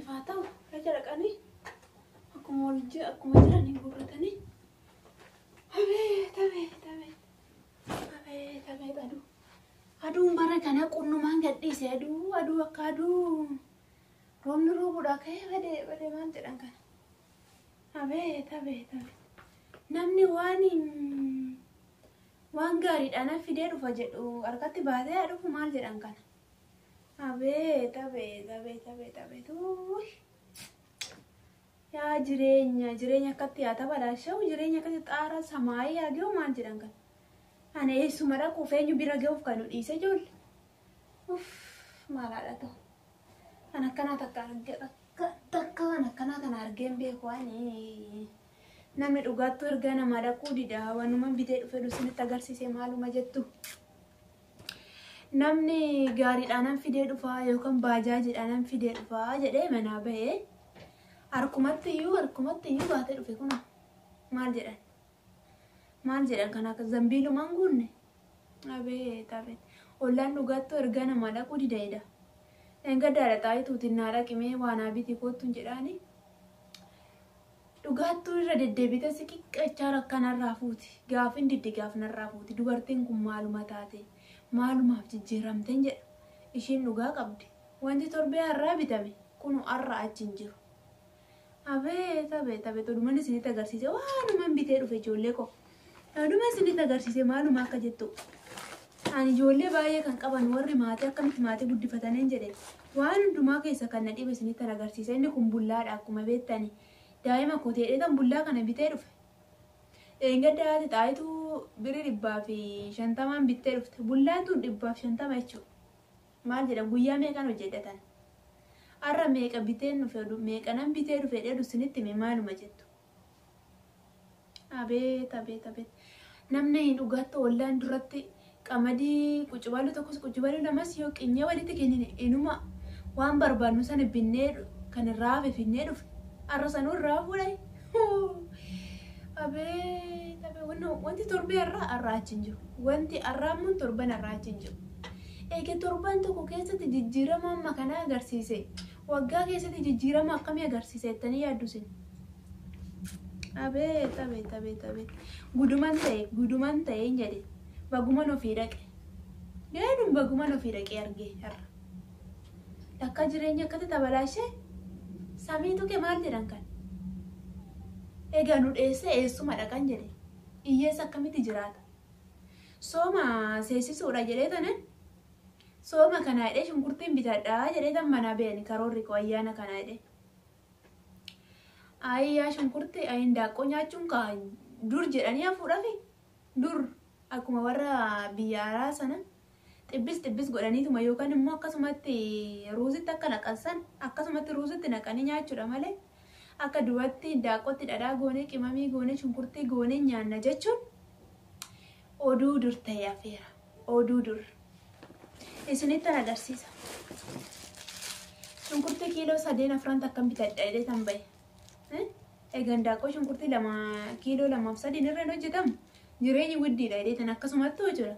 Isiniif haa ta'u raja dhaqanii akkuma wal akkuma jiranii guurratanii. Abeet abeet abeet abeet abeet aduu. Aduun bara kana qunnumaan gadhiise aduu aduu akka aduu roobni roobuudhaa ka'ee badee badee maal jedhan kana. Abeet abeet abeet. Namni waan waan gaariidhaan fidee dhufa jedhu harkatti baatee haa dhufu maal jedhan kana. Abeet abeet abeet abeet abeet uuy. Yaa jireenya jireenya akkatti yaa taphaadhaa jireenya akkatti xaara samaayii yaa ga'u maal jedhan kana. Ani eessuma dhaquuf eenyu bira ga'uuf kan nu dhiise ijoollee. Uff maal haadha ta'u. Kan akkanaa takka arge takka kan akkanaa kana argeen beeku ani. Namni dhugaattuu ergaa namaa dhaquu dida waanuma bitee dhufe isinitti agarsiise maaluma jettu. Namni gaariidhaan fidee dhufaa yookaan baajaajiidhaan fidee dhufaa jedhee manaa bahee harkumatti iyyuu baatee dhufe kuna maal jedhan. Maal jedhan kan akka zambiilumaan guunne. Abeet abeet. Ollaan dhugaattuu ergaa namaa dhaquu dida'edha. Gaddaadha xaayituutiin naa dhaqimee waan haa biti kottuun jedhaani. Dhugaattuu irra deddeebite si qiqqachaa rakkanarraa fuuti. Gaafin diddi gaafinarraa fuuti. Dubartiin kun maaluma taate maalumaaf jijjiiramteen jedha. Ishiin dhugaa qabdi. Wanti torbee har'aa bitame kunu har'a achi hin jiru. Abeet abeet abeet oduman isinitti agarsiise waanuman bitee dhufe ijoollee koo. Oduma isinitti agarsiise maaluma akka jettu. Ani ijoollee baay'ee kan qaban warri maatii akkamitti maatii guddifataniin jedhe waan hundumaa keessa kan na dhibe isinitti agarsiise. Inni kun bullaadha akkuma beektani. Daa'ima koo ta'eedhaan bullaa kana bitee dhufe. Gadda haati xaayituu birii 150 bittee dhufte. Bullaan tun 150 jechuudha. Maal jedhan guyyaa meeqan hojjedhatan? Har'a meeqa biteen dhufe meeqa nan bitee dhufe dheedu isinitti hime maaluma jettu. Abeet abeet abeet. Namni dhugaatti ollaan duratti qamadii qucubaluu tokkos qucubaluu lamas yoo qinyee walitti kennine inuma waan barbaadnu sana binnee kan irraa hafe finnee dhufe. Har'a sanuu irraa fuudhee. Abeet abeet wanti torbee har'aa har'aa achi hin jiru. Wanti har'aa immoo torban har'aa achi hin jiru. Egaa torban tokko keessatti jijjiirama amma kana agarsiise. Waggaa keessatti jijjiirama akkamii agarsiise jettanii yaaddu isin? Abeet abeet abeet abeet. Guduman ta'e hin jedhe. Baguman ofii dhaqe. Deeduun baguman ofii dhaqee argee har'a. Lakka jireenya akkatti tabalaashee samii tuqe maal jedhan kan? Egaa nu dheesse eessuma dhaqan jedhe. Hiyyeessa akkamitti jiraata? Sooma seessisuudha jedhee tanan sooma kana jedhee shunkurtiin bitadhaa jedhee tan manaa ba'een karoorri koo ayyaana kana jedhee. Ayyaa shunkurtii ayin daaqqoo nyaachuun kaa dur jedhanii hafuudhaafi dur akkuma warra biyya alaa sana xibbis xibbis godhaniituma yookaan immoo akkasumatti ruuzitti akka naqansan akkasumatti ruuzitti naqanii nyaachuudha malee akka duratti daaqqootti dhadhaa goonee qimamii goonee shunkurtii goonee nyaanna jechuun oduu dur ta'e hafeera. Oduu dur. Isinittan agarsiisa. Shunkurtii kiiloo 3 4 takkan bitadha jedhee tan bahe. Egaa daaqqoo shunkurtii 2 kiiloo 2 fi 3 irra hin hojjetamu. Jireenyi guddiidha jedhee tan akkasumatti hojjeta.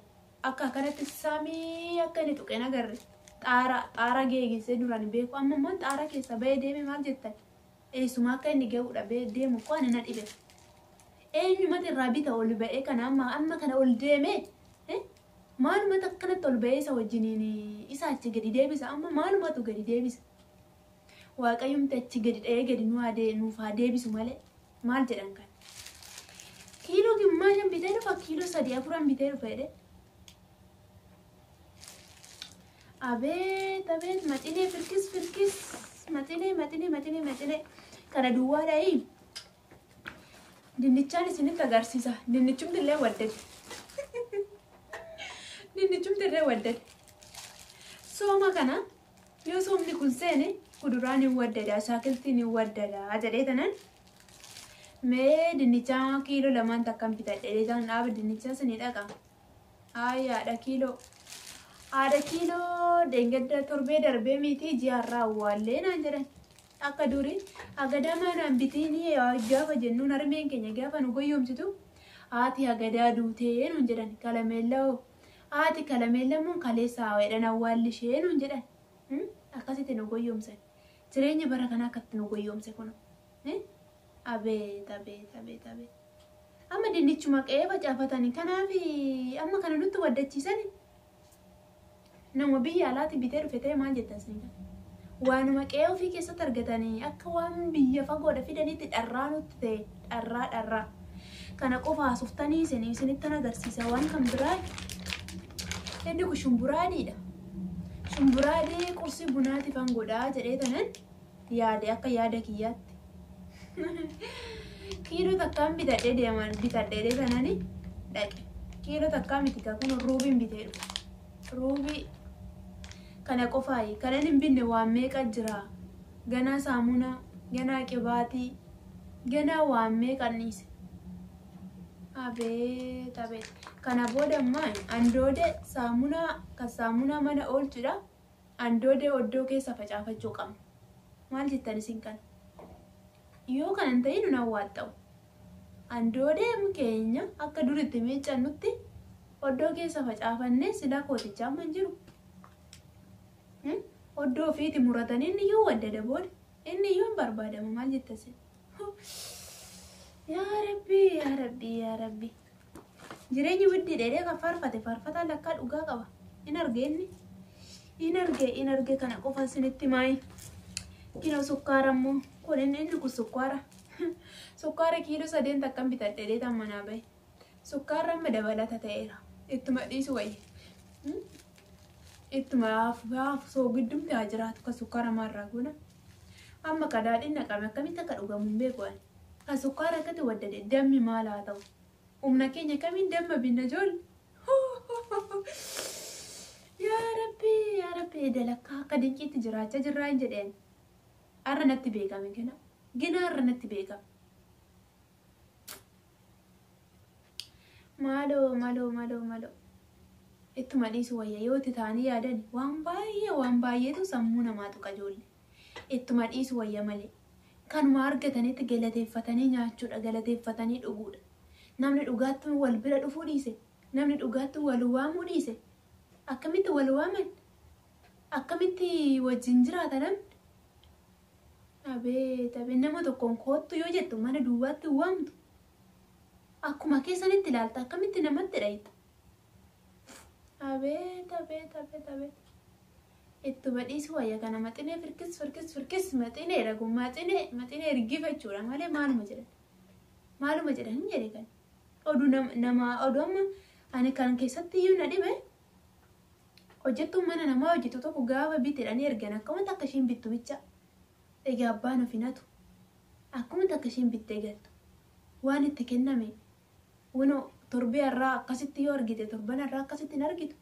Akka kanatti samii akka inni tuqeen agarre. Xaara xaara geegissee duraan beeku amma immoo xaara keessa bahee deeme maal jettan? Eessuma akka inni ga'uudha deemu koo ani na dhibe. Eenyumatti irraa bita ol ba'ee kana amma amma kana ol deeme maalumatti akkanatti ol ba'ee isa wajjiniin isa achi gadi deebisa amma maalumatu gadi deebisa. Waaqayyumti achi gadi dha'ee gadi nuuf haa deebisu malee maal jedhan kan. Kiiloo gimmaashan bitee dhufa kiiloo 3 4 bitee dhufa jedhee. Abeet abeet maxinee firkis firkis maxinee maxinee maxinee maxinee kana duwwaadhaayi. Dinnichaan isinitti agarsiisa. Dinnichumti illee waddade. Dinnichumti illee waddade. Sooma kana yoo soomni kun seene kuduraan hin waddada, shaakiltiin hin waddada jedhee tanan mee dinnichaa kiiloo 2 takkan bitadhe jedhee tanan dhaaba dinnichaa sinii dhaqa. Ayyaadha kiiloo. Haadha kiiloo deengadda torbee darbee miti ji'arraa awwaallee naan jedhan. Akka durii hagadaa manaan bitiin gaafa jennuun harmeen keenya gaafa nu goyyomsitu haati hagadaa duutee nuun jedhan kalameellaa hoo haati kalameellaa immoo kaleessa jedhan awwaalli ishee nuun jedhan akkasitti nu goyyomsan. Jireenya bara kanaa akkatti nu goyyoomse kun. Abeet abeet abeet abeet. Amma dinnichuma qe'ee facaafatanii kanaaf amma kana nutti waddachiisani. Nama biyya alaatti bitee dhufe ta'e maal jettan isin kana? Waanuma qe'ee ofii keessatti argatanii akka waan biyya fagoodha fidanitti dharraa nutti ta'e dharraa dharraa. Kana qofa haasoftanii isinittan agarsiisa waan kan biraa. Inni kun shumburaa adiidha. Shumburaa adii qursii bunaatiif an godhaa jedhee tanan yaade akka yaada kiyyaatti. Kiiloo takkaan bitadhee deeman bitadhee tanani dhaqe. Kiiloo takkaa miti kun ruubiin bitee dhufe. Ruubii kana qofaayi kanan hin binne waan meeqa jira. Ganaa saamunaa, ganaa qibaatii, ganaa waan meeqa dhiise. Abeet abeet. Kana booda ammaa andoodee saamunaa kan saamunaa mana oolchudha. Andoodee oddoo keessa facaafachuu qabna. Maal jettan isin kana? Yoo kana hin ta'in nun awwaaxxa'u. Andoodee keenya akka duritti miiccannutti oddoo keessa facaafannee silaa kootichaa amma hin jiru. Oddoo ofiiti muratanii inni iyyuu waddada booda. Inni iyyuu hin barbaadamu maal jetta isin? Yaa Rabbi, yaa Rabbi, yaa Rabbi. Jireenyi widdii dheedhee kan faarfate faarfataan lakkaa dhugaa qaba. In arge inni. In arge, in arge. Kana qofa isinitti maayi. Kiiloo sukkaara immoo kun inni kun sukkaara. Sukkaara kiiloo sadeen takkan bitadhe dheetan manaa bahe. Sukkaarri amma dabalata ta'eera. Ittuma dhiisu wayya. Ittuma haafu soogiddumti haa jiraatu kan sukkaara maarraa goona. Amma kadaadhiin naqame akkamitti akka dhugamu hin beeku ani. Kan sukkaara akkatti waddade dammi maal haa ta'u? Humna keenya kamiin damma binna ijoollee? Yaa Rabbi, yaa Rabbi, dalakkaa akka dinqiitti jiraachaa jirraa hin jedheen. Har'a natti beekame gina. Gina har'a natti beekame. Maaloo maaloo maaloo maaloo. Ittuma dhiisu wayya yoo itti ta'anii yaadan waan baay'ee waan baay'eetu sammuu namaa tuqa ijoollee. Ittuma dhiisu wayya malee. Kanuma argatanitti galateeffatanii nyaachuudha, galateeffatanii dhuguudha. Namni dhugaatti wal bira dhufuu dhiise, namni dhugaatti wal waamuu dhiise. Akkamitti wal waaman? Akkamitti wajjin jiraata namni? Abeet abeet, nama tokkoon koottu yoo jettu mana duwwaatti waamtu. Akkuma keessanitti ilaalta, akkamitti namatti dhayita? Abeet abeet abeet abeet. Ittuma dhiisu wayya kana maxinee firkis firkis firkis maxineedha kun maxinee maxinee ergifachuudha malee maaluma jedhan. Maaluma jedhan hin jedhe kan. Oduu nama oduu amma ani kan keessatti iyyuu na dhibe hojjettuun mana namaa hojjetu tokko gaafa bitedhanii ergan akkuma takka ishiin bittu bicha. Egaa abbaan of hinatu. Akkuma takka ishiin bittee galtu. Waan itti kenname wano torbee har'aa akkasitti yoo argite torban har'aa akkasitti hin argitu.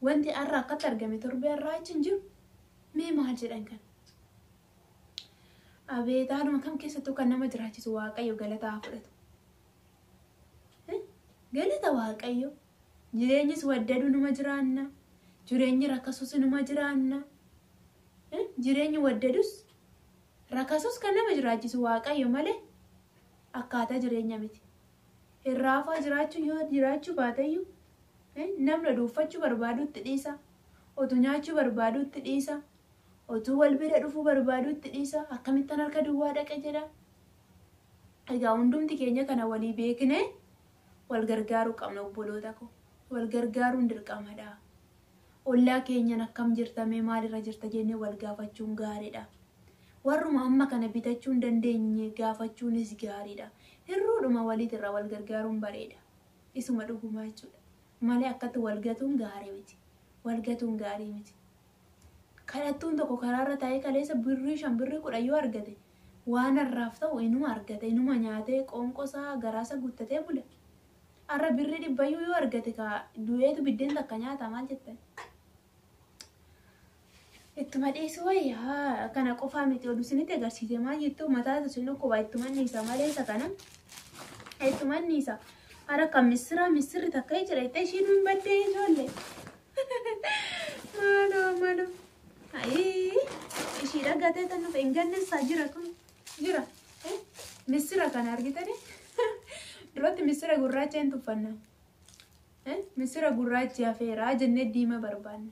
Wanti har'a akkatti argame torbee har'aa achi hin jiru. Mee maal jedhan kan? Abeet, haaluma kam keessattuu kan nama jiraachisu Waaqayyo galata haa fudhatu. Galata Waaqayyo. Jireenyis waddadu numa jiraanna. Jireenyi rakkasus numa jiraanna. Jireenyi waddadus rakkasus kan nama jiraachisu Waaqayyo malee akkaataa jireenya miti. Irraafaa jiraachuu yoo jiraachuu baateyyuu namni dhuunfachuu barbaadutti dhiisa. Otuu nyaachuu barbaadutti dhiisa. Otuu wal bira dhufuu barbaadutti dhiisa. Akkamittan harka duwwaa dhaqe jedha. Egaa hundumti keenya kana walii beeknee wal gargaaruu qabna, obboloota ko. Wal gargaaruun dirqamadha. Ollaa keenyan akkam jirtamee maalirra jirta jennee wal gaafachuun gaariidha. Warruma amma kana bitachuu hin dandeenye gaafachuunis gaariidha. Hirruudhuma waliitirraa wal gargaaruun bareeda. Isuma dhugumaa jechuudha. Malee akkatti wal gatuun gaarii miti. Wal gatuun gaarii miti. Kadhattuun tokko karaarra taa'ee kaleessa birrii 5, birrii 10 yoo argate waan har'aaf ta'u inuma argate, inuma nyaatee qoonqosaa garaasa guuttatee bula. Har'a birrii 100yyuu yoo argate ka du'eetu biddeen takka nyaata maal jettan? Ittuma dhiisu wayyaa. Kana qofaa miti, oduu isinitti agarsiise maal jettu mataa isin dhukkuba. Ittuma dhiisa malee isa kana ittuma dhiisa. Hara kan misira misirri takka jira itti ishiin hin baddee ijoollee. Maaloo maaloo. Ayii, ishii dhagatee tan nuuf hin gannessaa jira kun jira. Misira kana argitanii duratti misira gurraacha hin tuffanna. Misira gurraachi hafeeraa jennee diima barbaanna.